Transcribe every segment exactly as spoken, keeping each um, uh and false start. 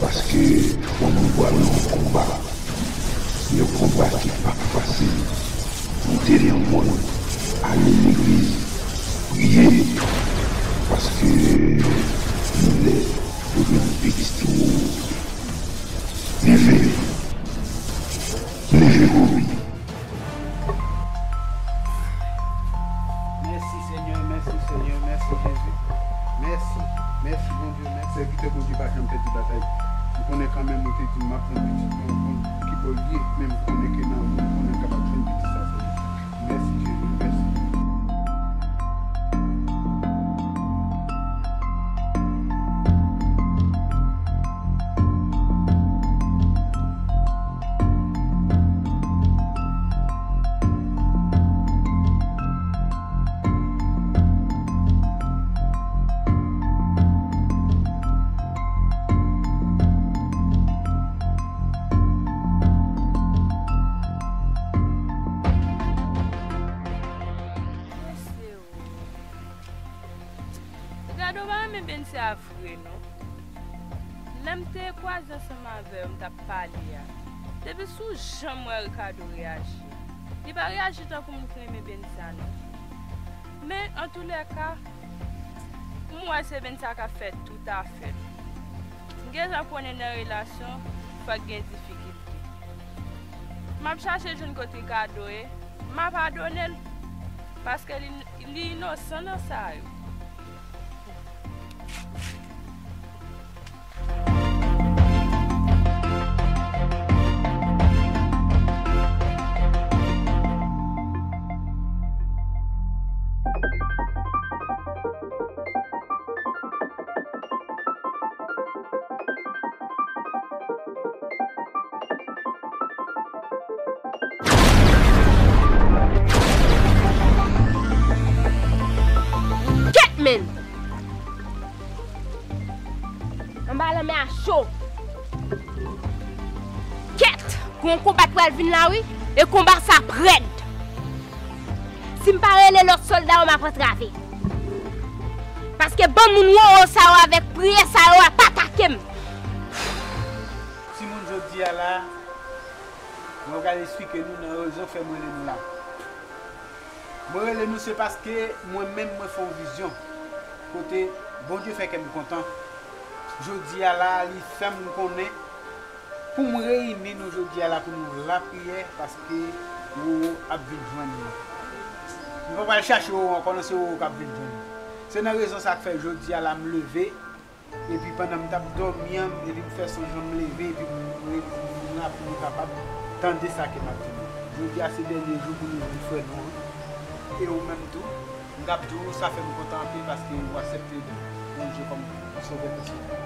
Paske fò nou pral nan yon konba. Yon konba ki p ap fasil. Moute nan mòn, ale legliz, priye. Paske li lè pou vin pitit ou. Leve! Leve, Kobe! Mèsi, Senyè, mèsi, Senyè, mèsi, Jezi. Mèsi, mèsi, Bondye, mèsi. Sèvitè Bondye pa janm pèdi batay. M konnen kanmenm ou te di m m ap pran pitit mwen, ou konn ki bò l ye, men m konnen ke nan ou, m konnen m kapab jwenn pitit sa, Senyè. Mèsi, Jezi, mèsi. Ricardo pa renmen Bensia vre non. Lè m te kwaze ansanm avè yo, m t ap pale a, depi sou jan m wè Ricardo reyaji, li pa reyaji tankou moun ki renmen Bensia non. Men, antoulèka, m wè se Bensia k ap fè tout afè l. M gentan konnen nan relasyon, fòk gen difikilte. M ap chache jwenn kote Ricardo ye, m a padone l, paske li, li inosan nan sa yo. Kèt, men! Anba lanmè a cho. Kèt! Gon konba k pral vin la, wi. E konba sa ap rèd. Si m pa rele lòt sòlda yo, m ap antrave. Paske bann moun wowo sa yo avèk priyè sa yo ap atake m. Timoun, jodi a la, mwen pral esplike nou nan rezon k fè mwen rele nou la. Mwen rele nou se paske mwen menm mwen fè yon vizyon kote Bondye fè kè m kontan. Jodi a la, li fè m konnen pou m reyini nou jodi a la pou nou lapriyè paske Wowo ap vin jwenn nou. Nou pa pral chache Wowo ankò non, se Wowo k ap vin jwenn nou. Se nan rezon sa k fè jodi a la m leve. Epi pandan m t ap dòmi an, epi m fè sonj lan, m leve, epi m re-, m raple nou kapab tande sa ke m ap di nou. Jodi a se dènye jou pou nou jwenn frè nou an. E ou menm tou, m t ap di w, sa fè m kontan anpil paske ou aksepte Bondye kòm Sovè pèsonèl.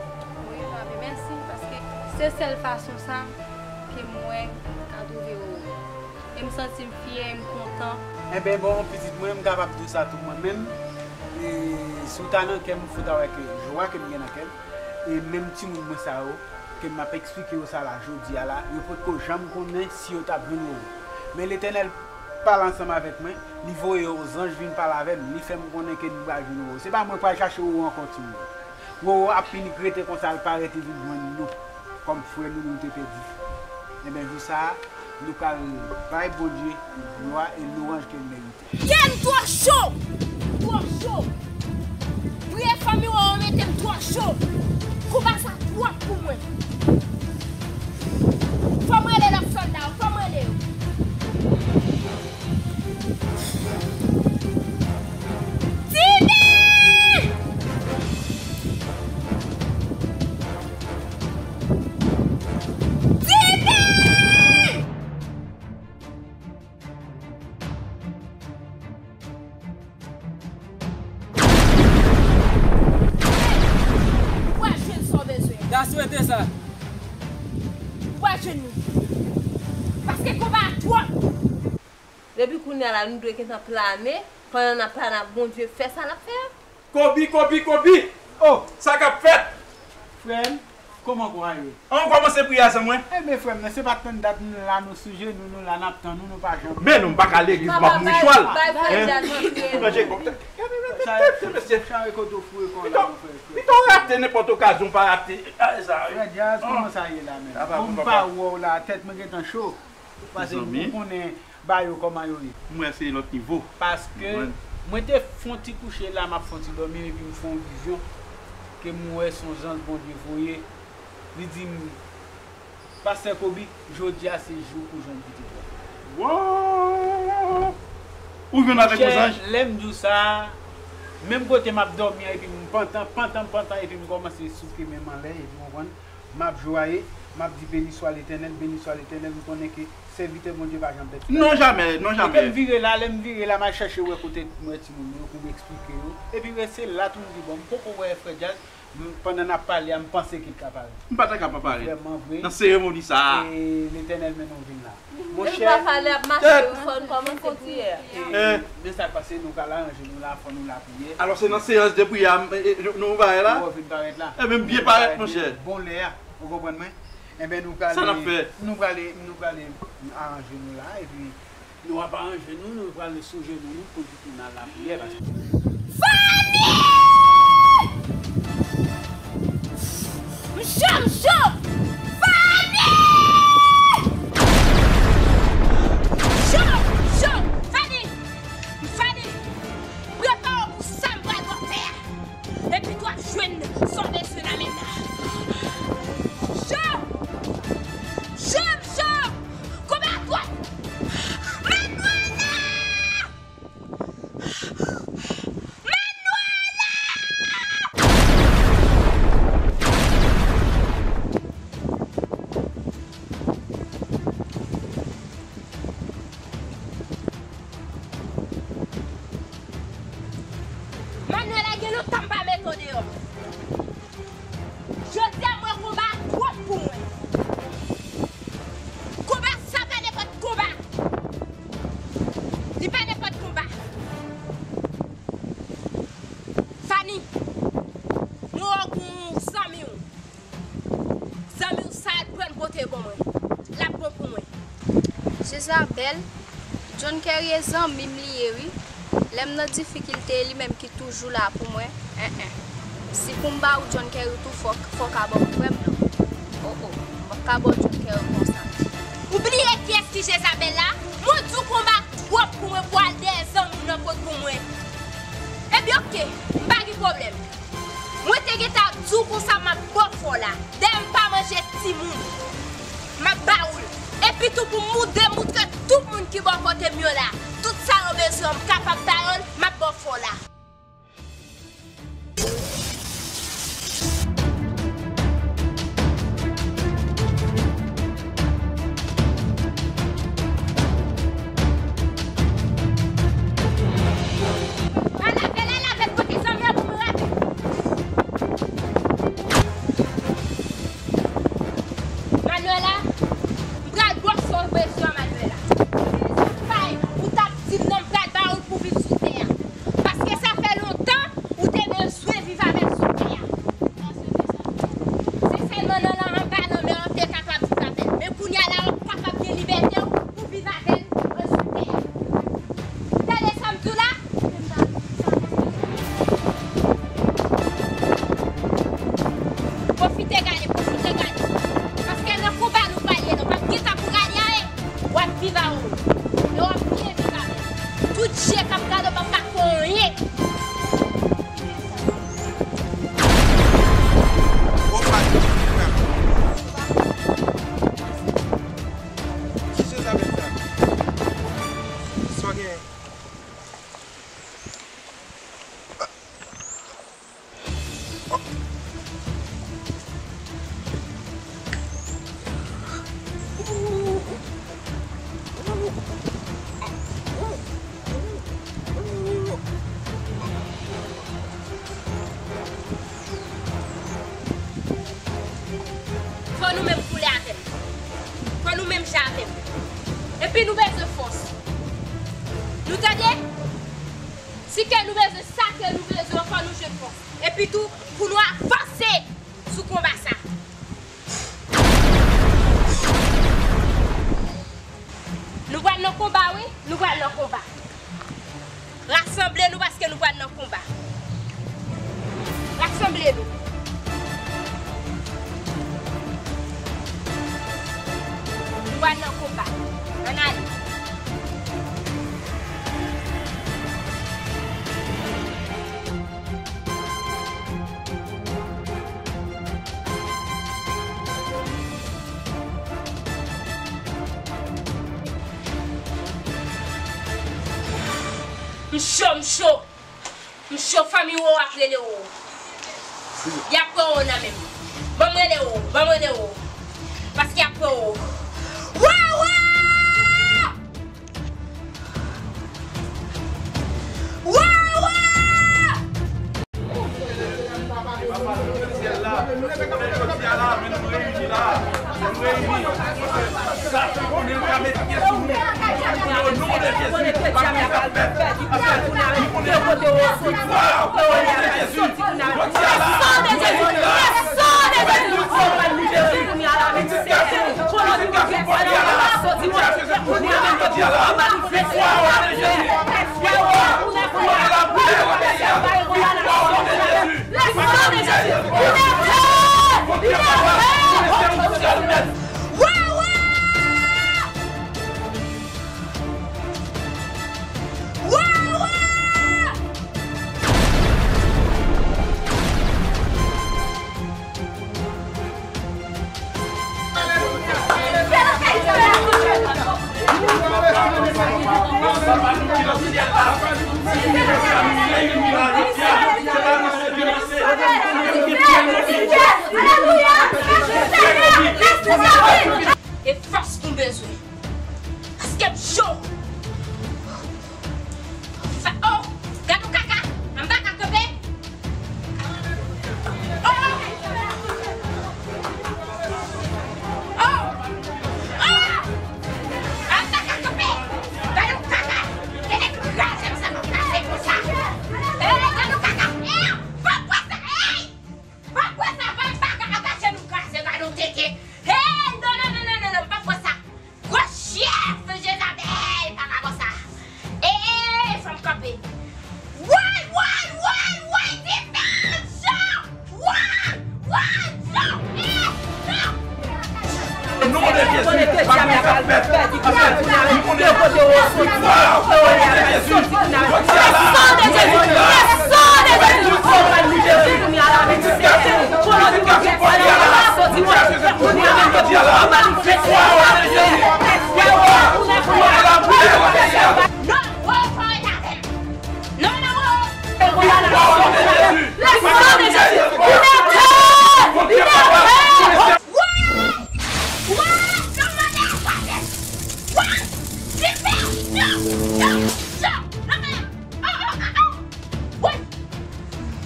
Wi, papi, mèsi, paske se sèl fason sa ke mwen ka twouve ou. E m santi m fyè, e m kontan. Enben bon, pitit mwen, m kapab di w sa tou mwen menm. E si w ta nan kè m, fò w ta wè ke jwa ke m gen nan kè m. E menm timoun mwen sa yo, ke m ap eksplike yo sa la jodi a la, yo potko janm konnen si yo t ap jwenn Wowo. Men Letènèl pale ansanm avèk mwen, li voye yon zanj vin pale avè m, li fè m konnen ke nou pral jwenn Wowo. Se pa mwen pral chache Wowo ankò, timoun. Wowo ap inik rete konsa, l parèt, li vin jwenn nou kòm frè nou, nou te pèdi. Enben, jou sa a, nou pral bay Bondye glwa e lwanj ke l merite. Kè m twò cho! Twò cho! Priyè fanmi Wowo mete m twò cho! Konba sa twòp pou mwen! Fò m rele lòt sòlda yo, fò m rele yo! Tine! Tine! Ou pral jwenn sa w bezwen an. Ta swete sa. Ou pral jwenn li. Paske konba a twòp. Depi kounye a la, nou dwe gentan plane. Pandan n ap plane ak Bondye fè sa l ap fè a. Kobi, Kobi, Kobi! Oh! Sa k ap fèt? Frè m, Kòman kwa ye? An kòmanse priyè a, zanmi mwen. Enben, frè m nan, se pa tann dat nou la, nou sou jenou, nou la, n ap tann ou, nou pa janm. Men non, m pa ka legliz, m ap mouri chwal. Bay frè Jazz antre. Manje kòk. Mesye. Chare kote w foure kò w la, mon frè. Pito w rate nenpòt okazyon, w pa rate. Frè Jazz, kòman sa ye la menm? Bon, m pa wè w la, tèt mwen gentan cho. Paske ou konnen ba yo kòman yo ye. M wè se lòt nivo. Paske mwen te fè yon ti kouche la, m ap fè yon ti dòmi, epi m fè yon vizyon ke m wè se yon zanj Bondye voye. Li di m, Pastè Kobe, jodi a se jou pou jwenn pitit ou. Wow! Ou jwenn avèk yon zanj? Monchè, lè m di w sa, menm kote m ap dòmi an, epi m pantan, pantan, m pantan, epi m kòmanse souke men m anlè, epi w konprann? M ap jwaye, m ap di, Beni swa Letènèl, beni swa Letènèl, m konnen ke sèvitè Bondye pa janm pèdi. Non, jamè, non, jamè. Epi m vire la, lè m vire la, m al chèche wè kote m wè timoun yo pou m eksplike yo. Epi rete la tou m di, bon, m poko wè frè Jazz, m, pandan n ap pale a, m panse ke l ka parèt. M pa ta ka pa parèt. Vrèman vre. Nan seremoni sa a. E Letènèl mennen w vin la. Monchè, depi w ap pale ap mache, wi, fò n kòmanse priyè. E, men sa k pase, nou pral aranje nou la, fò nou lapriyè. Alò, se nan seyans de priyè a, m, e, e, nou, nou parèt la? Ou vin parèt la. Enben, m byen parèt, monchè. Bon lè a, ou konprann mwen? Enben, nou prale, sa n ap fè? Nou prale, nou prale aranje nou la, epi nou ap aranje nou, nou prale sou jenou nou pou n al lapriyè, paske Fanny! M cho, m cho! Fanny! M cho, m cho! Fanny! Fanny! Prepare w pou sa m pral ba w fè a! Epi tou w ap jwenn sa w bezwen nan men m nan. Cho! Cho, m cho! Konba twòp! Manuela! Manuela! Manuela, gen lontan m pa mete w deyò. Jodi a, m wè konba a twòp pou mwen. Konba sa pa nenpòt konba. Li pa nenpòt konba. Fanny, mwen wè w gon zanmi w. Zanmi w sa, al pran l pote ban mwen. L ap bon pou mwen. Jezabèl, John Kerry e zanmi m li ye wi. Lè m nan difikilte, e li menm ki toujou la pou mwen. En en. Si pou m ba ou John Kerry tou, fò, fò w ka ban m frè m nan. O o, m p ap ka ba w John Kerry konsa. Ou bliye kiyès ki Jezabèl la? Mwen di w konba twòp pou mwen pou al dèyè zanmi w nan pot pou mwen. Ebyen oke, m pa gen pwoblèm. Mwen te gentan ap di w konsa m ap ba w fè w la. Dayè m pa manje timoun. M ap ba ou l. Epi tou pou m mou-, demoutre tout moun ki bò kote m yo la. Tout sa yo bezwen an, m kapab ba yo l, m ap ba w fè w la. Al avè l, al avè l kote zanmi an pou mwen rape. Manuela, m pral ba w sa w bezwen an, Manuela. Pay, ou t ap di m nan, m pral ba ou l pou viv sou tè a. Paske sa fè lontan ou te bezwen viv avè l sou tè a. Se sèlman nan, nan anba lanmè w te kapab viv avè l. Men kounye a la, w ap kapab gen libète w pou viv avè l sou tè a. Tande sa m di w la? Pwofite gade, pwofite gade. Paske nan konba nou pral ye, nou p ap gen tan pou ralye, w ap viv avè w. E w ap byen viv avè l. Tout je k ap gade w p ap ka fè w anyen. Opa, frè m. Ki Jezabèl sa? Sa w gen? Fò nou menm koule avè m. Fò nou menm jan avè m. Epi nou bezwen fòs. Nou tande? Si ke nou bezwen sa ke nou bezwen, fò nou jwenn fòs. Epi tou, pou nou avanse sou konba sa. Ann ale. M cho, m cho. M cho, fanmi Wowo ap rele Wowo. Y ap pran Wowo nan men m. Ban m rele Wowo, ban m rele Wowo. Paske y ap pran Wowo. Wowo! Wowo! Sa fè konnen l ka met pye sou nou. O non de Jezi, bagay sa fèt. Li konnen. Waw! O non de Jezi, jodi a la, nou mete glas. Pitit gason, pitit gason Bondye a la, Bondye a Jezi, nou mete jodi a la. Waw! O non de Jezi, waw! Konnen la priyè nan peyi a. Waw! O non de Jezi. E fòs nou bezwen. Paske m cho. Fa-, oh, gade yon kaka. M pa ka kanpe. Oh! Oh! Oh! M pa ka kanpe. Gade yon kaka. Tèt kraze m, sa m ap pase konsa. Hey, gade yon kaka. Hey, pa pran sa. Hey! Pa pran sa, pa, pa, pa, pa, jenou kraze, gade yon tete. Hey, non, non, non, non, non, non, pa pran sa. Gwo chèf Jezabèl, pa ka konsa. Ey, fò m kanpe. Woy, woy, woy, woy, dimanch! Woy, woy, non, eh, non! O non de Jezi, bagay sa fèt. Li konnen. Waw! O non de Jezi, jodi a la, nou mete glas. Pitit gason, pitit gason Bondye a la, Bondye a Jezi, nou mete jodi a la. Waw! O non de Jezi. Waw! Konnen la priyè nan peyi a. Non, Wowo pa rete avè m. Non, non, Wowo. Waw, o non de Jezi. Libète! Libète! Woy! Woy! Non, non, non, non. Woy! Libète! Non, non, non. Oh, oh, oh, oh. Woy!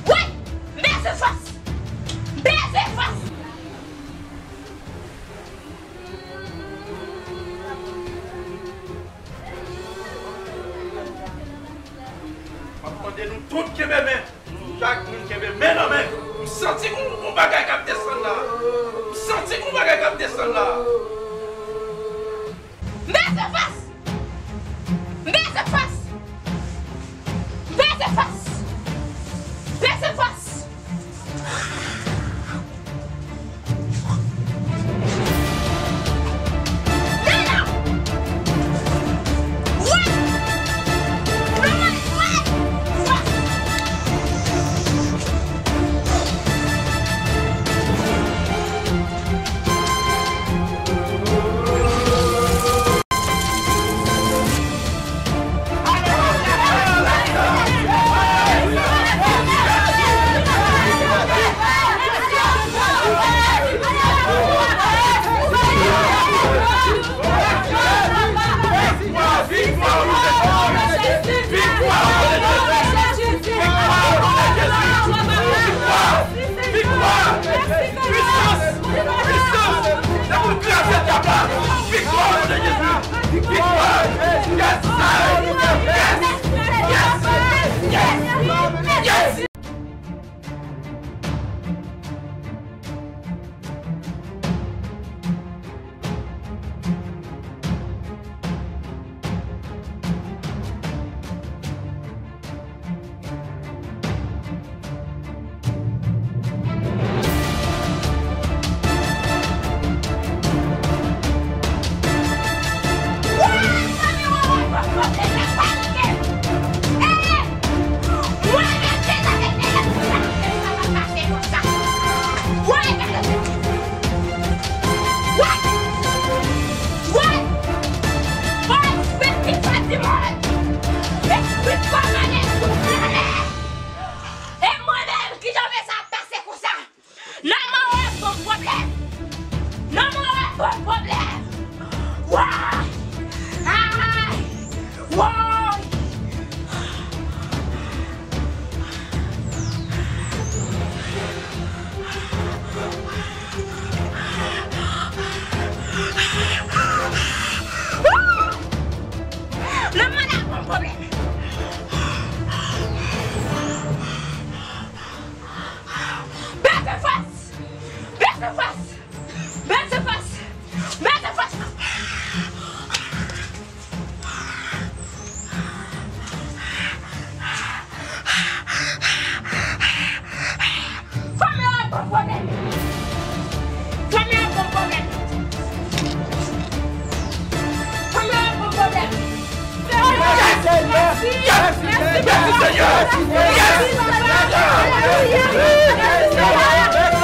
Woy! Bezwen fòs! Bezwen fòs! M ap mande nou tout kenbe men. Chak moun kenbe men nan men. M santi gon, gon bagay k ap desann la. M santi gon bagay k ap desann la. Bezwen fòs! Bezwen fòs! Bezwen fòs! Bezwen fòs! Mèsi fòs! Mèsi fòs! Fanmi an ap ban m pwoblèm! Fanmi an ap ban m pwoblèm! Fanmi an ap ban m pwoblèm! Mèsi Senyè! Mèsi Senyè! Mèsi Senyè! Mèsi Senyè!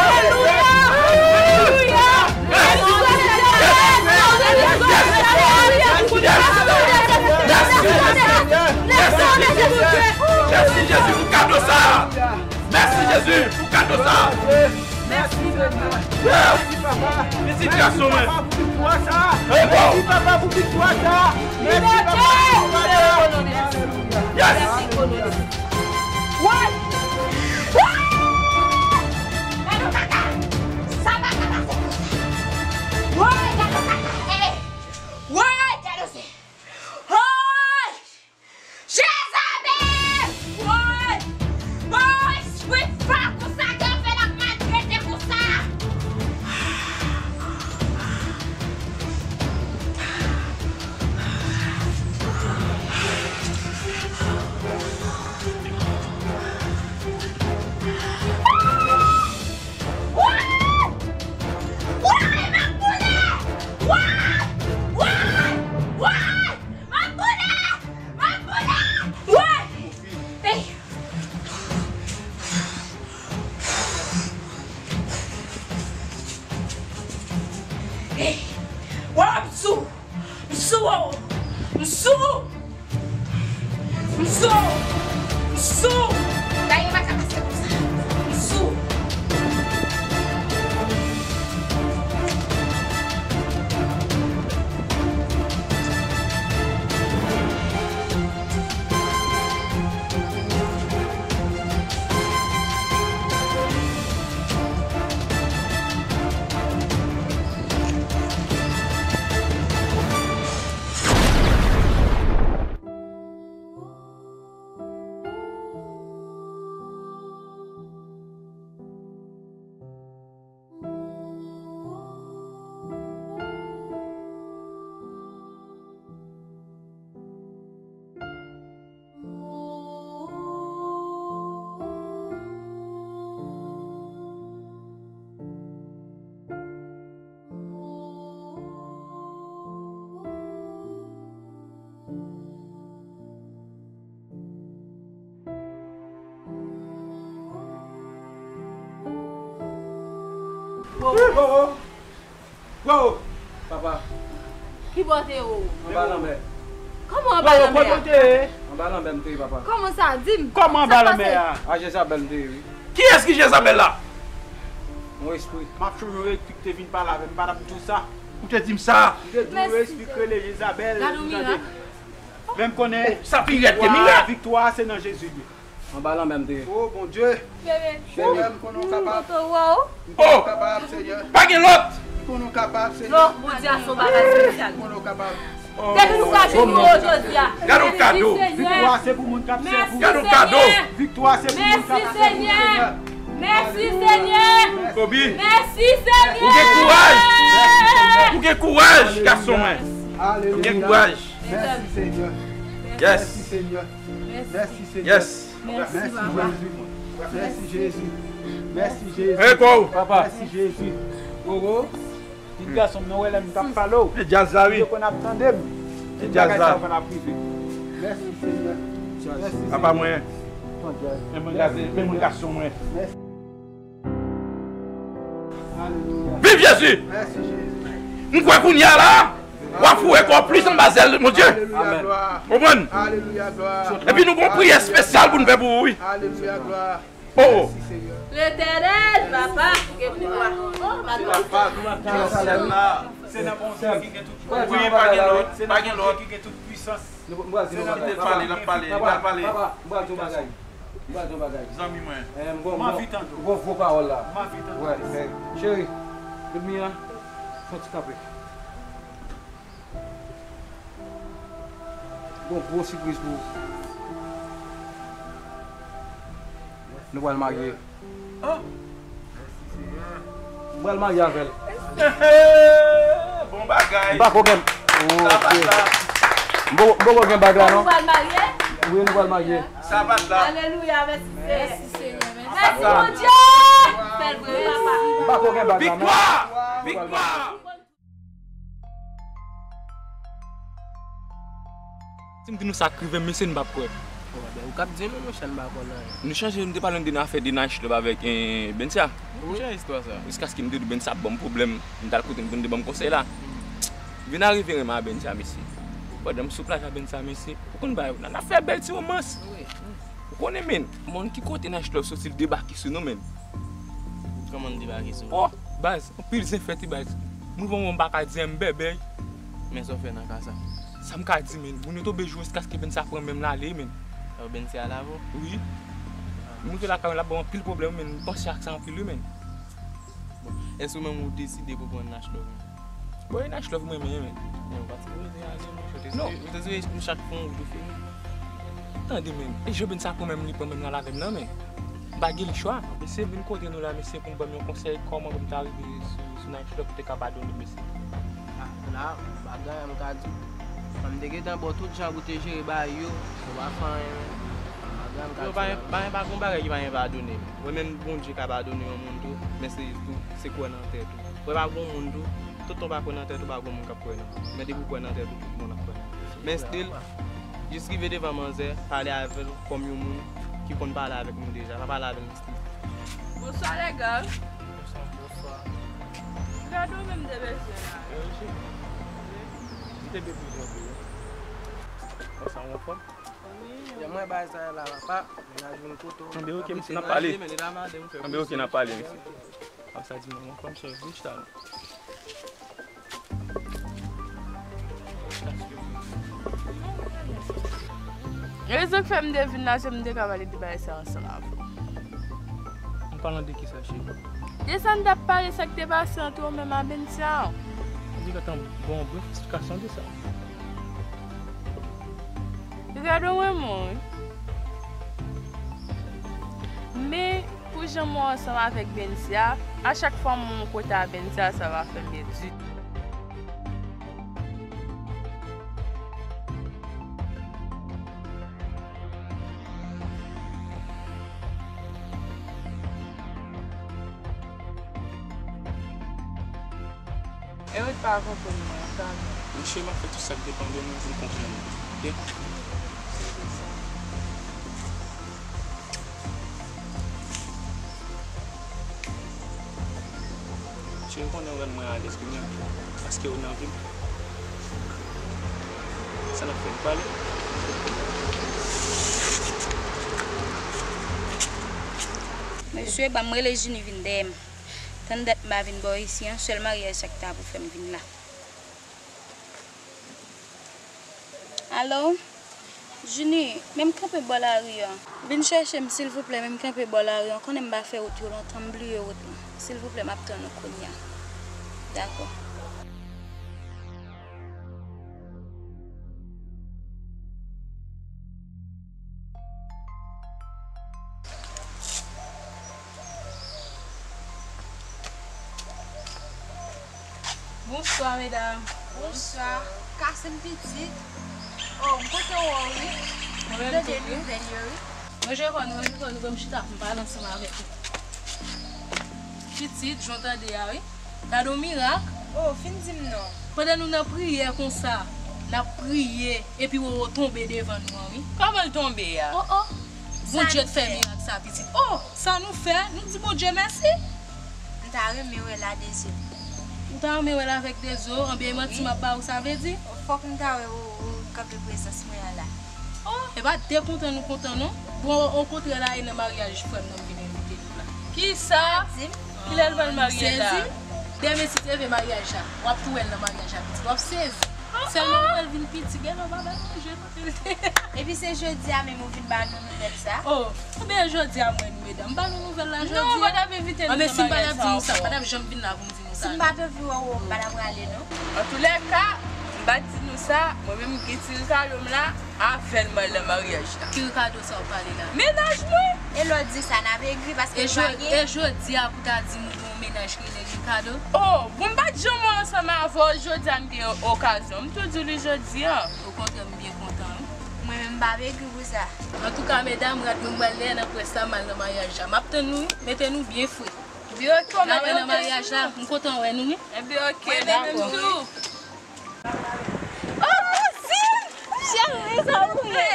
Alelouya! Alelouya! Mèsi Jezi pou kado sa! Mèsi Jezi pou kado sa! Mèsi papa! Mèsi papa pou viktwa sa! Mèsi papa pou viktwa sa! Mèsi papa pou viktwa sa! Yes! Woy! Woy! Gade yon kaka! Sa pa ka pase konsa! Woy! Gade yon kaka! Ey! Woy! Gade yon se! Woy! Jezabèl! Woy! Woy! Espri fò konsa, ki fè l ap maltrete konsa! Ey! Ey! Wa m sou! M sou! M sou! M sou! M sou! Dayè pa ka pase konsa. M sou! Wowo! Wowo! Papa. Ki bò w te ye, Wowo? Anba lanmè. Kòman anba lanmè a? Wowo, kote w te ye? Anba lanmè m te ye, papa. Kòman sa? Di m. Kòman anba lanmè a? A Jezabèl m te ye, wi. Kiyès ki Jezabèl la? Yon espri. M ap chonje yon espri ki te vin pale avè m, m pa t ap di w sa. Ou te di m sa. M te di w yon espri ki rele Jezabèl. Gade yon mirak. Men m konnen. Oh, sa pi rèd ke mirak. Viktwa a se nan Jezi li ye. Anba lanmè m te ye. Oh, Bondye. Senyè, m konnen w kapab. M konnen w kapab, Senyè. Pa gen lòt. M konnen w kapab, Senyè. Non, Bondye a se yon bagay espesyal. M konnen w kapab. Depi nou ka vini o jodi a. Gade yon kado. Viktwa se pou moun k ap sèvi w. Gade yon kado. Viktwa se pou moun k ap sèvi w, Senyè. Mèsi, Senyè. Kobe. Mèsi, Senyè. Ou gen kouraj. Ou gen kouraj, gason mwen. Ou gen kouraj. Mèsi, Senyè. Yes. Mèsi, Senyè. Mèsi, Senyè. Yes. Mèsi, Jezi. Mèsi, Jezi. Mèsi, Jezi. Hey, go. Papa. Mèsi, Jezi. Wowo. Pitit gason m nan, wè lè m t ap pale w. E djaz la, wi. Ou te konn ap tande m. Tout bagay sa yo pa t ap rive. Mèsi, Senyè. Mèsi, Senyè. Papa mwen. Men mwen gade, men mwen gason mwen. Mèsi. Alelouya. Viv Jezi! Mèsi, Jezi. M kwè kounye a la, w ap foure kò w plis anba zèl Bondye. Alelouya, glwa. Konprann? Alelouya, glwa. Epi nou gon priyè espesyal pou n fè pou ou, wi. Alelouya, glwa. Oh, oh. Mèsi, Senyè. Letènèl, papa, ou gen pouvwa. Oh, papa. Se nan Bondye ki gen tout pouvwa. Wi, pa gen lòt, pa gen lòt. Ki gen tout pwisans. Nou, m pral di nou bagay. Kite l pale, l ap pale, li pral pale. Papa, m pral di yon bagay. M pral di yon bagay. Zanmi mwen. Eh, m gon, m anvi tande w. M gon gwo pawòl la. M anvi tande w. Wè, eh, cheri, kout mi an, fè yon ti kanpe. M gon gwo sipriz pou ou. Nou pral marye. Oh! M pral marye avè l. Bon bagay. M pa ko gen. Sa pa la. M poko gen bag la non. Nou pral marye? Wi, nou pral marye. Sa pa la. Alelouya, mèsi Senyè. Mèsi Bondye. Fè l vre papa. M pa ko gen bag la non. Viktwa! Viktwa! Si m di nou sa k rive m, mesye, nou p ap kwè. Ou k ap di nou, monchè, m pa konn anyen. Nou chanje, nou te pale de nan afè de night club avèk, eh, Bensia. Wi. Ki jan istwa sa? Jiskaske m te di Bensia ap ban m pwoblèm, m t al kote l pou l te ban m konsèy la. Vin arive renmen a Bensia, mesye. Pandan m sou plaj a Bensia, mesye, ou konn bagay, n ap fè bèl ti womans. Wi. Ou konnen, men, moun ki kote night club soti, l debake sou nou, men. Kòman l debake sou ou? Oh, baz, anpil zen fèt, wi, baz. Moun van mwen pa ka di m bèbè. Men sa w fè nan ka sa? Sa m ka di, men, moun yo tonbe jou jiskaske Bensia pran men m l ale, men. Yo, Bensia al avè w? Wi. Moun ke lakay mwen l ap ban m anpil pwoblèm, men, m panse ak sa anpil, wi, men. Bon, èske ou menm ou deside pou pran night club? Bon, e night club mwen, men, men. Men ou pa t sipoze ale, non. Ou te sipoze, ou te sipoze chak fwa ou tou fini. Tande, men, e jan Bensia pran men m, li pran men m l al avè m nan, men. M pa gen lechwa. Mesye vin kote nou la, mesye, pou n ban m yon konsèy, kòman pou m ta rive sou, sou night club pou te ka padone, mesye. Ah, la, bagay, m ka di w, m te gentan ba w tout jan pou te jere bagay yo, ou pa fè anyen, men. Bagay, m ka di w la. Pa gen, pa gen, pa gen bagay ki pa gen padone. Mwen menm, Bondye ka padone yon moun tou, men se tou, se kwè nan tèt ou. Wè pa gon moun tou, tout tan w pa kwè nan tèt ou, pa gon moun k ap kwè nan ou. Men depi w kwè nan tèt ou, tout moun ap kwè nan ou. Men still, jis rive devan manzè, pale avè l kòm yon moun ki konn pale avèk nou deja. Pa pale avè l still. Bonswa, lèga. Bonswa, bonswa. Gade w menm te bezwen la. Wi, cheri. M te bezwen jwenn ou. Kòman w anfòm? Wi. Mwen bay sa la, papa. Mennaj vin kote w. Anben, oke, mesye, n ap pale. Anben, oke, n ap pale, mesye. Ap sa di mwen, mwen fè m sèvi chita la. Rezon k fè m te vin la, se m te ka pale de bagay sa ansanm avè w. An palan de kisa, cheri? De sa n t ap pale, sa k te pase ant ou menm a Bensia. Di gentan bon, bon esplikasyon de sa. Ricardo renmen w, wi. Men, pou jan m wè w ansanm avèk Bensia, a chak fwa m wè w kote a Bensia, sa pa fè m byen ditou. E ou t pa konprann mwen, sa vre. Monchè, m ap fè tout sa k depann de mwen pou m konprann ou, oke? Cheri, ou konnen ou rann mwen alèz, wi, paske ou nan vi m. Sa n ap fè, n pale? Mesye, ban m rele Junie vin dèyè m. Tann dat m pa vin bò isi an, sèl maryaj sa k ta pou fè m vin la. Alo? Junie, men m kanpe bò lari an. Vin chèche m, silvouplè, men m kanpe bò lari an. Ou konnen m pa fè wout yo lontan, m bliye wout lan. Silvouplè, m ap tann ou kounye a. Dakò. Bonswa, medam. Bonswa. Kase m pitit. Oh, m kontan wè w, wi. Mwen menm tou, wi. M tande nouvèl yo, wi. Mwen, je kwè nou, je kwè nou, ban m chita pou m pale ansanm avèk ou. Pitit, jan w tande a, wi. Gade yon mirak. Oh, fin di m non. Pandan nou nan priyè konsa, n ap priye, epi Wowo tonbe devan nou an, wi. Kòman l tonbe a? Oh, oh. Bondye t fè mirak sa, pitit. Oh, sa nou fè, nou di Bondye mèsi. M ta renmen wè l a de zye. Ou ta renmen wè l avèk de zye w, anben e manti m ap ba ou, sa vle di? Fòk m ta wè Wowo kanpe prezans mwen an la. Oh, e pa de kontan nou kontan non. Bon, okontrè la, e nan maryaj frè m nan m vin envite nou la. Kisa? Di m. Kilè l pral marye la? Sezi. Demen si Dye vle maryaj la, w ap tou wè l nan maryaj la, pitit. W ap sezi. Sèlman nou wè l vin piti, gen lè w pa bay manje kote l te. Epi se jodi a menm ou vin ba nou nouvèl sa? Oh, oubyen jodi a mwen, medam, m ba nou nouvèl la jodi a? Non, ou pa t ap envite nou nan maryaj sa ankò. Anben si m pa t ap di nou sa, m pa t ap janm vin la pou m di nou sa. Si m pa t anvi wè w, m pa t ap prale non. Antoulèka, m pa t di nou sa, mwen menm m gen ti Ricardo m la, avè l m al nan maryaj la. Ki Ricardo sa w pale la? Mennaj mwen! E lè w di sa, n ap egri paske nou pa gen. E jodi a pou ta di m ou gen yon mennaj ki rele Ricardo? Oh, bon, m pa t Jan mwen ansanm avè w, jodi a m gen yon okazyon. M tou di w li jodi a. Okontrè, m byen kontan, wi. Mwen menm, m pa vle egri pou sa. Antouka, medam, rad mwen m pral dèyè nan près la, m al nan maryaj la. M ap tann nou, wi. Mete nou byen fre. Ebyen, oke, n a wè nan maryaj la. M kontan wè nou, wi. Ebyen, oke, mwen menm tou. Oh, kouzin! Cheri, sa ou ye?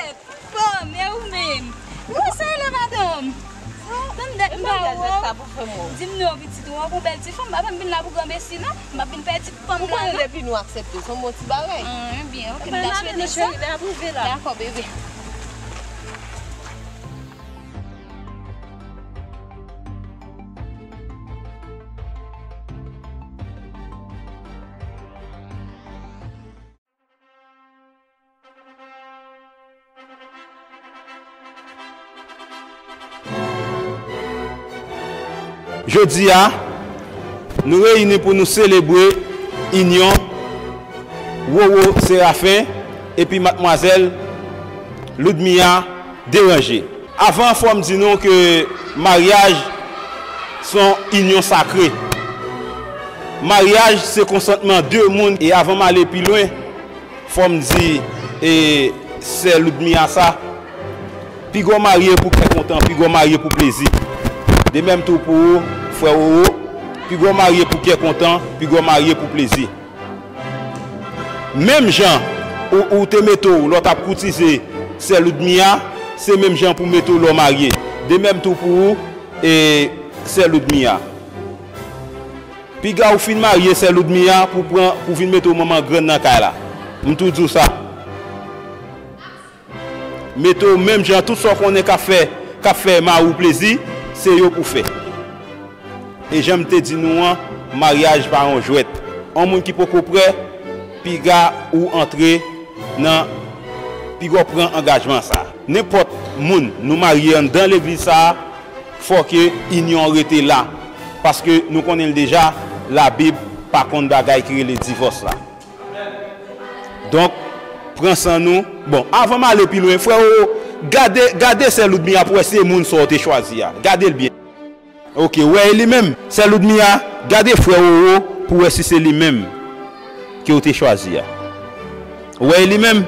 Fòm, e ou menm? Ou sere la, madanm? Tann dat m pa wè w. Di m non, pitit, ou an pou bèl ti fanm, pa fè m vin la pou granmesi, non. M ap vin pèdi fanm la, non. Ou konnen depi nou aksepte, se yon bon ti bagay. Ah, ebyen, oke, m ta swete sa. Dakò, bebe. Jodi a, nou reyini pou nou selebre inyon Roro Serafen epi madmwazèl Loudmia Deranje. Avan, fò m di nou ke maryaj se yon inyon sakre. Maryaj se konsantman de moun. E avan m ale pi lwen, fò m di, e, sè Loudmia sa, pi gwo marye pou kè kontan, pi gwo marye pou plezi. De menm tou pou ou, frè Roro, pi gwo marye pou kè kontan, pi gwo marye pou plezi. Menm jan ou, ou te mete w lè w t ap koutize sè Loudmia, se menm jan pou mete w lè w marye. De menm tou pou ou, e, sè Loudmia. Piga ou fin marye sè Loudmia pou pran, pou vin mete w manman grann nan kay la. M tou di w sa. Mete w menm jan, tout sa w konnen k ap fè, k ap fè mari w plezi, se yo pou fè. E jan m te di nou an, maryaj pa yon jwèt. Yon moun ki poko prè, piga ou antre nan, piga w pran angajman sa. Nenpòt moun nou marye anndan legliz sa a, fò ke inyon an rete la. Paske nou konnen l deja, Labib pa konn bagay ki rele divòs la. Donk, pran san nou. Bon, avan m ale pi lwen, frè Roro, gade, gade sè Loudmia pou wè si se moun sa w te chwazi a. Gade l byen. Oke, ou wè e li menm. Sè Loudmia, gade frè Roro pou wè si se li menm ke w te chwazi a. Ou wè e li menm?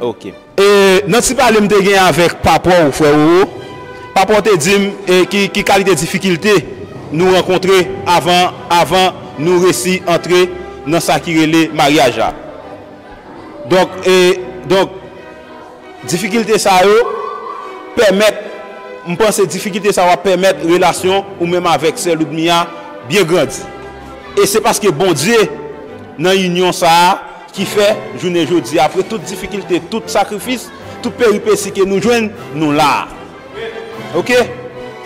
Oke. E, nan ti pale m te gen avèk papa w, frè Roro, papa w te di m, e, ki, ki kalite difikilte nou rankontre avan, avan nou resi antre nan sa ki rele maryaj la. Donk, e, donk, difikilte sa yo pèmèt, m panse difikilte sa yo ap pèmèt relasyon ou menm avèk sè Loudmia byen grandi. E se paske Bondye nan inyon sa a, ki fè, jounen jodi, apre tout difikilte, tout sakrifis, tout peripesi ke nou jwenn, nou la a. Oke?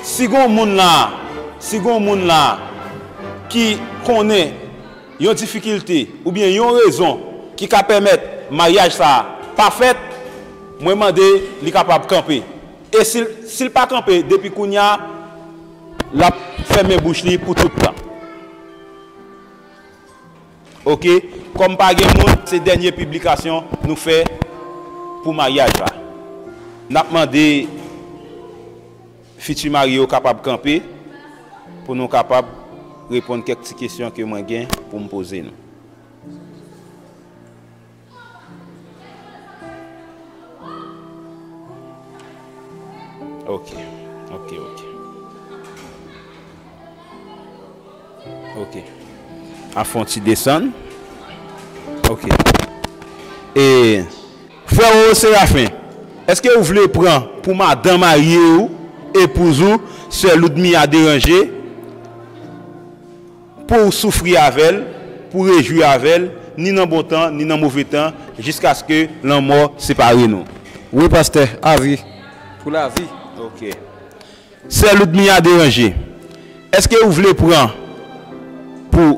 Si gon moun la a, si gon moun la a ki konnen yon difikilte oubyen yon rezon ki ka pèmèt maryaj sa a pa fèt, mwen mande li kapab kanpe. E si l, si l pa kanpe depi kounye a, l ap fèmen bouch li pou tout tan. Oke, kòm pa gen moun, se dènye piblikasyon nou fè pou maryaj la. N ap mande fiti marye yo kapab kanpe pou nou kapab reponn kèk ti kesyon ke mwen gen pou m poze nou. Ok, ok, ok. Ok. A fè yon ti desann. Ok. E, frè Roro Serafen, èske ou vle pran pou madan marye ou, epouz ou, sè Loudmia Deranje, pou w soufri avè l, pou w rejwi avè l, ni nan bon tan, ni nan move tan, jiskaske lanmò separe nou? Wi, pastè, avi. Pou lavi. Ok. Sè Loudmia Deranje, èske ou vle pran pou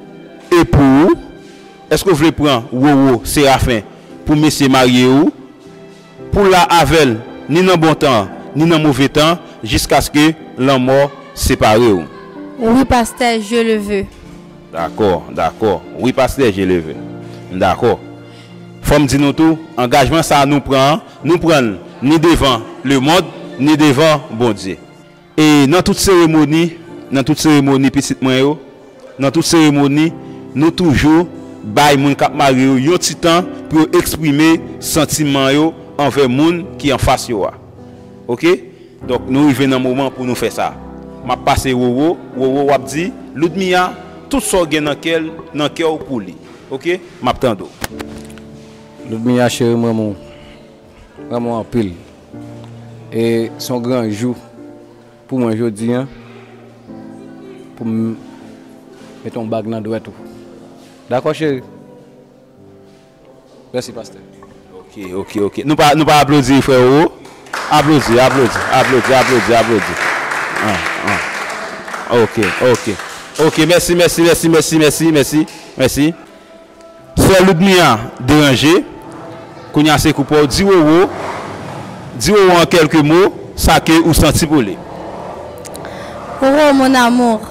epou ou? Èske ou vle pran Roro Serafen pou mesye marye ou? Pou la avè l, ni nan bon tan, ni nan move tan, jiskaske lanmò separe w. Wi, pastè, je le veux. Dakò, dakò. Wi, pastè, je le veux. Dakò. Fò m di nou tou, angajman sa a nou pran an, nou pran l ni devan lemonn, ni devan Bondye. E nan tout seremoni, nan tout seremoni pitit mwen yo, nan tout seremoni, Nou toujou bay moun k ap marye yo yon ti tan pou yo eksprime santiman yo anvè moun ki anfas yo a. Oke? Donk, nou rive nan moman pou nou fè sa. M ap pase Wowo. Wowo, w ap di Loudmia tout sa w gen nan kè l, nan kè w pou li. Oke? M ap tande w. Loudmia cheri, m renmen w. M renmen w anpil. E se yon gran jou pou mwen jodi a, pou m mete yon bag nan dwèt ou. Dakò, cheri? Mèsi, pastè. Ok, ok, ok. Nou pa, nou pa aplodi frè Wowo? Aplodi, aplodi, aplodi, aplodi, aplodi. Ah, ah. Ok, ok. Ok, mèsi, mèsi, mèsi, mèsi, mèsi, mèsi, mèsi. Sè Loudmia deranje. Kounye a se kou pa w. Di Wowo, di Wowo an kèlke mo, sa ke ou santi pou li. Wowo, mon amour,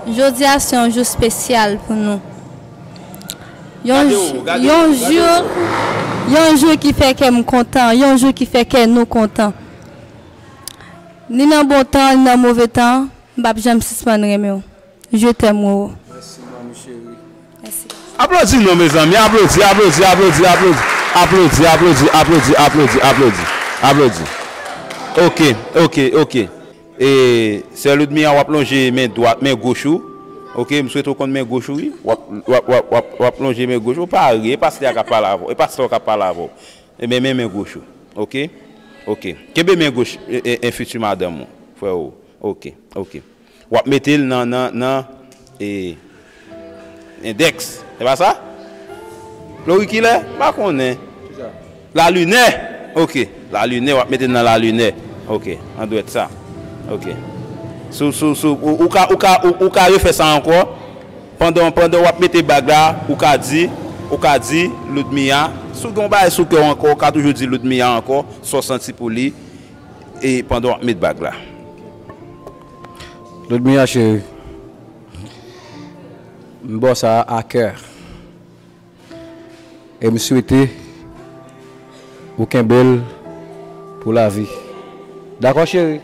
jodi a se yon jou espesyal pou nou. Yon jou, yon jou ki fè kè m kontan, yon jou ki fè kè nou kontan. Ni nan bon tan, ni nan move tan, m p ap janm sispann renmen w. Je t'aime, Wowo. Mèsi, manmi cheri. Mèsi. Aplodi non, mezanmi. Aplodi, aplodi, aplodi, aplodi. Aplodi, aplodi, aplodi, aplodi, aplodi, aplodi. Ok, ok, ok. E, sè Loudmia, w ap lonje men dwat, men goch ou. Ok, m swete w konn men goch ou, wi. W ap, w ap, w ap, w ap, w ap lonje men goch ou. Pa ri, e pastè a k ap pale avè w. E pastè w k ap pale avè w. E men, men, men goch ou. Ok? Ok. Kenbe men goch, e, e, e fiti madanm ou, frè ou. Ok, ok. W ap mete l nan, nan, nan, e, endèks. Se pa sa? Lorikilè? M pa konnen. Lalinè. Ok. Lalinè, w ap mete l nan lalinè. Ok. Nan dwèt sa. Ok. Sou, sou, sou, ou, ou ka, ou ka, ou, ou ka refè sa ankò. Pandan, pandan w ap mete bag la, ou ka di, ou ka di Loudmia, si w gen yon bagay sou kè w ankò, ou ka toujou di Loudmia ankò, sa w santi pou li, e pandan w ap met bag la. Loudmia cheri, m ba w sa a kè. E m swete ou kenbe l pou lavi. Dakò, cheri?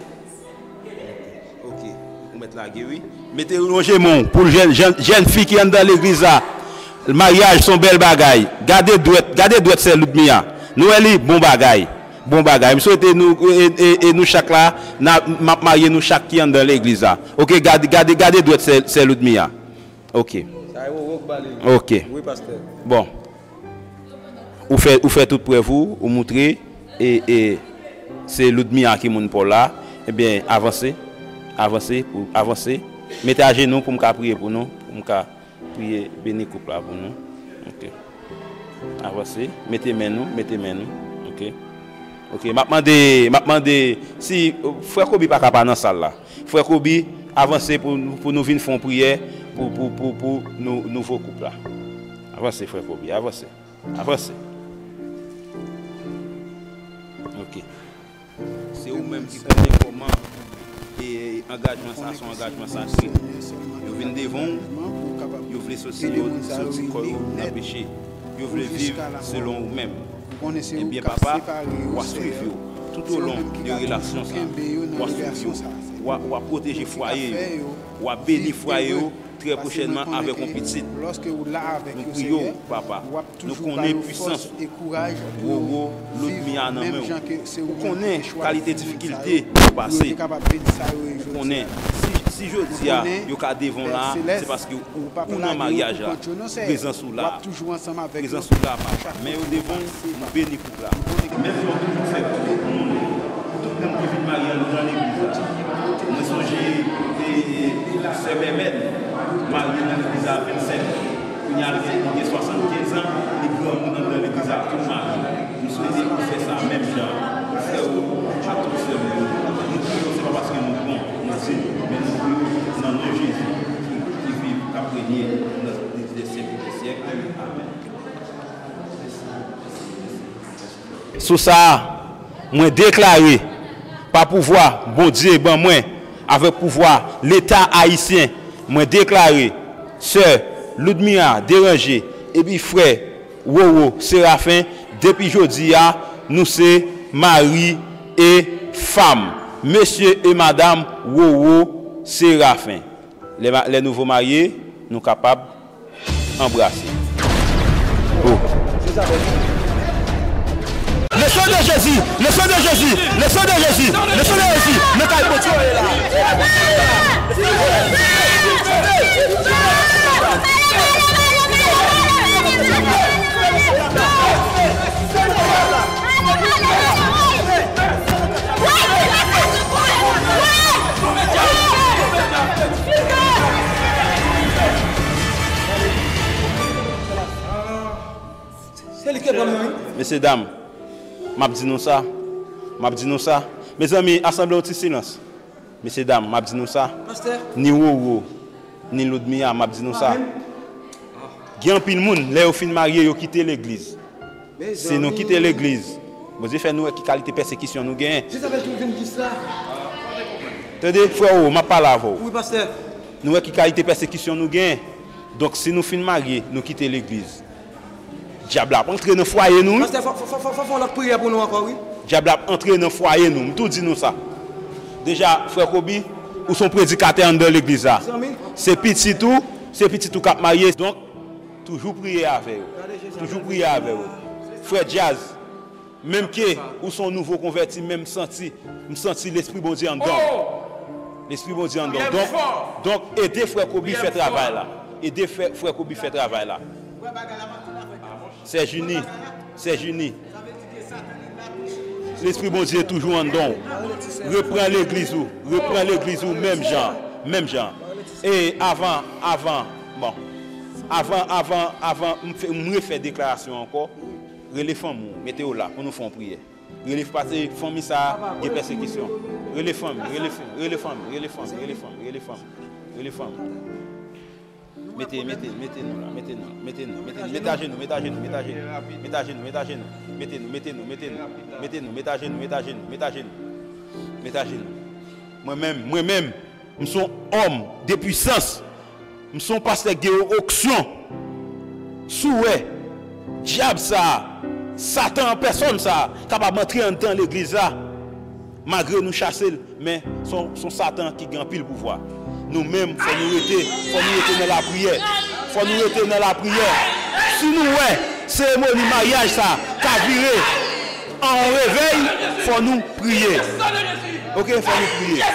Ok, ou mèt lage, wi. Mete, lonje men w pou jèn, jèn, jèn fi ki anndan legliz la. Maryaj se yon bèl bagay. Gade dwèt, gade dwèt sè Loudmia. Nou wè li, bon bagay. Bon bagay. M swete nou, e, e, e nou chak la, n a, m ap marye nou chak ki anndan legliz la. Ok, gade, gade, gade dwèt sè, sè Loudmia. Ok. Sa e Wowo k ba li. Ok. Wi, pastè. Bon. Ou fè, ou fè tout prèv ou, ou moutre, e, e se Loudmia ki moun pa w la. Ebyen, avanse. Avanse, pou, avanse. Mete ajenou pou m ka priye pou nou, pou m ka priye, beni koup la pou nou. Ok. Avanse. Mete men nou, mete men nou. Ok. Ok, m ap mande, m ap mande si, euh, frè Kobe pa ka pa nan sal la. Frè Kobe, avanse pou, pou nou vin fè yon priyè pou, pou, pou, pou nou, nouvo koup la. Avanse, frè Kobe, avanse. Avanse. Ok. Se ou menm ki konnen kòman, e, angajman sa, se yon angajman sakre. Yo vin devan w, yo vle soti yo, soti kò yo nan peche. Yo vle viv selon ou menm. Ebyen, papa, w a swiv yo toutolon de relasyon sa. W a swiv yo. W a, w a pwoteje fwaye yo. W a beni fwaye yo trè pwochènman avèk yon pitit. Nou priye w, papa. Nou konnen pwisans ou. Wowo, Loudmia nan men w. Ou konnen kalite difikilte yo pase. Ou konnen, si, si jodi a yo ka devan w la, se paske ou, ou nan maryaj la. Prezans ou la. Prezans ou la, papa. Men yo devan w, nou beni koup la. Menm jan w toujou fè pou tout moun, pou tout moun ki vin marye anndan legliz la. Mwen sonje, e, e, sè Mèmèn marye nan legliz la vennsenk an. Kounye a li gen, li gen swasannkenz an, li granmoun anndan legliz la tou mari. M swete ou fè sa menm jan. Frè yo ak tout sè m yo, nou priye w, se pa paske nou bon, nou diy, men nou priye w nan non Jezi ki, ki viv, k ap renye nan de syèk de syèk. Amèn. Sou sa a, mwen deklare, pa pouvwa Bondye ban mwen, avèk pouvwa Leta ayisyen, mwen deklare, sè Loudmia Deranje epi frè Wowo Serafen, depi jodi a, nou se mari e fanm, mesye e madanm Wowo Serafen. Lè ma-, lè nou vo marye, nou kapab anbrase. Oh. Le sang de Jésus, le sang de Jésus, le sang de Jésus, le sang de Jésus, nan kay Bondye w ye la. Se li ki pran mwen, wi. Mesye dam, m ap di nou sa. M ap di nou sa. Mezanmi, asanble, yon ti silans. Mesye dam, m ap di nou sa. Pastè. Ni Roro, ni Loudmia, m ap di nou sa. Amèn. Gen anpil moun, lè yo fin marye, yo kite legliz. Si nou kite legliz, Bondye fè nou wè ki kalite pèsekisyon nou genyen. Jezabèl tou vin di sa. Tande, frè Roro, m ap pale avè w. Wi, pastè. Nou wè ki kalite pèsekisyon nou genyen. Donk, si nou fin marye, nou kite legliz. Dyab la ap antre nan fwaye nou, wi. Pastè, fò, fò, fò, fò, fò fè yon lòt priyè pou nou ankò, wi. Dyab la ap antre nan fwaye nou. M tou di nou sa. Deja, frè Kobe, ou se yon predikatè anndan legliz la. Zanmi. Se pitit ou, se pitit ou k ap marye. Donk, toujou priye avè yo. Toujou priye avè yo. Frè Djaz, menm ke ou se yon nouvo konvèti, men m santi, m santi Lespri Bondye anndan w. Lespri Bondye anndan w. Donk, donk, ede frè Kobe fè travay la. Ede frè, frè Kobe fè travay la. Sè Jini, sè Jini. Lespri Bondye toujou anndan w. Repran legliz ou. Repran legliz ou menm jan. Menm jan. E avan, avan, bon. Avan, avan, avan, m fè, m refè deklarasyon ankò. Rele fanmi w. Mete yo la pou nou fè yon priyè. Rele, pase fanmi sa a gen pèsekisyon. Rele fanmi, rele fanmi, rele fanmi, rele fanmi, rele fanmi, rele fanmi, rele fanmi. Mete, mete, mete nou la, mete nou, mete nou, mete nou, mete ajenou, mete ajenou, mete ajenou, mete ajenou, mete ajenou, mete nou, mete nou, mete nou, mete nou, mete ajenou, mete ajenou, mete ajenou, mete ajenou. Mwen menm, mwen menm, m se yon òm de pwisans. M se yon pastè k gen onksyon. Si w wè dyab sa a, Satan an pèsòn sa a, kapab antre anndan legliz la, malgre nou chase l, men se yon, se yon Satan ki gen anpil pouvwa. Nou menm, fò nou rete, fò nou rete nan lapriyè. Fò nou rete nan lapriyè. Si nou wè seremoni maryaj sa a ka vire an yon revèy, fò nou priye. Oke, fò nou priye.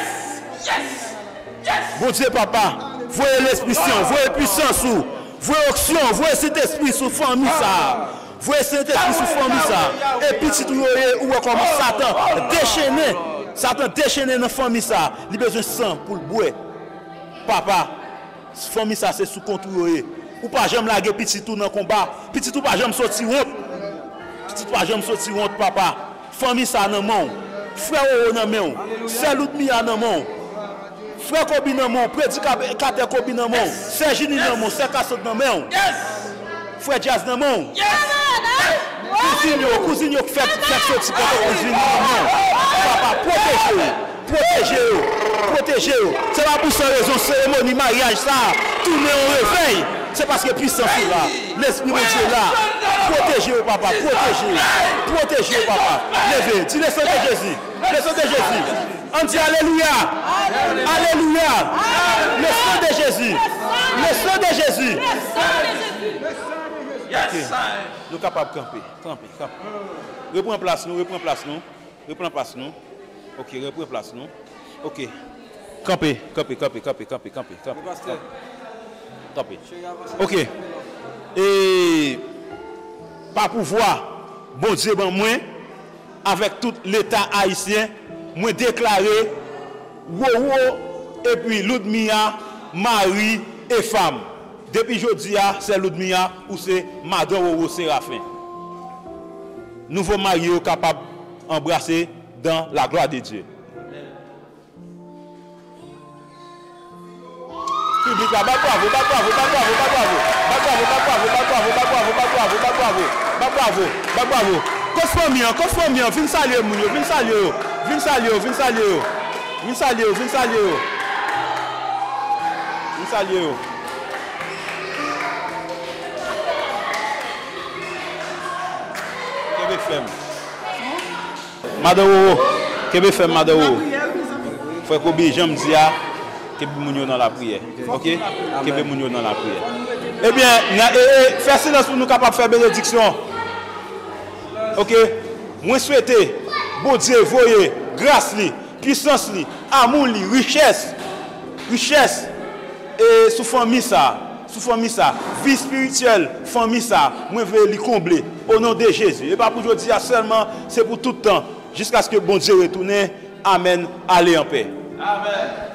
Bondye Papa, voye Lespri Sen, voye pwisans ou, voye onksyon, voye Sentespri sou fanmi sa a. Voye Sentespri sou fanmi sa a. E pitit ou yo ye, ou wè kòman Satan dechennen. Satan dechennen nan fanmi sa a. Li bezwen san pou l bwè. Papa, fanmi sa a se sou kont ou yo ye. Ou pa janm lage pitit ou nan konba. Pitit ou pa janm soti wont. Pitit ou pa janm soti wont, papa. Fanmi sa a nan men w. Frè Roro nan men w. Sè Loudmia nan men w. Frè Kobe nan men w. Predikatè Kobe nan men w. Sè Jini nan men w. Sè Kasot nan men w. Frè Djaz nan men w. Kouzin yo, kouzin yo k fèk, fèk soti Pòtoprens vini nan men w. Papa, pwoteje yo. Pwoteje yo, pwoteje yo. Se pa pou san rezon seremoni maryaj sa a tounen yon revèy. Se paske pwisans ou la. Lespri Bondye la. Pwoteje yo, papa. Pwoteje yo. Pwoteje yo, papa. Leve. Di le sang de Jésus. Le sang de Jésus. Ann di alelouya. Alelouya. Le sang de Jésus. Le sang de Jésus. Ok. Nou kapab kanpe. Kanpe, kanpe. Repran plas nou, repran plas nou. Repran plas nou. Ok, repran plas nou. Ok. Kanpe, kanpe, kanpe, kanpe, kanpe, kanpe, kanpe. Kanpe. Ok. E pa pouvwa Bondye ban mwen, avèk tout Leta ayisyen, mwen deklare Roro epi Loudmia mari e fanm. Depi jodi a, sè Loudmia, ou se madan Roro Serafen. Nouvo marye yo kapab anbrase dans la gloire de Dieu. Piblik la, bat bravo, bat bravo, bat bravo, bat bravo. Bat bravo, bat bravo, bat bravo, bat bravo, bat bravo, bat bravo, bat bravo, bat bravo, bat bravo. Kot fanmi an, kot fanmi an, vin salye moun yo, vin salye yo, vin salye yo, vin salye yo. Vin salye yo, vin salye yo. Vin salye yo. Kenbe fèm. Madan Roro, kenbe fèm, madan Roro. Frè Kobe, jan m di a, kenbe moun yo nan lapriyè. Ok? Kenbe moun yo nan lapriyè. Ebyen, n a, e, e, fè silans pou nou kapab fè benediksyon. Oke? Mwen swete Bondye voye gras li, pisans li, amou li, richès, richès, e, sou fanmi sa, sou fanmi sa, vi espirityèl fanmi sa, mwen vle li konble, o non de Jezi. E pa pou jodi a sèlman, se pou tout tan, jiskaske Bondye retounen. Amèn. Ale anpè. Amèn.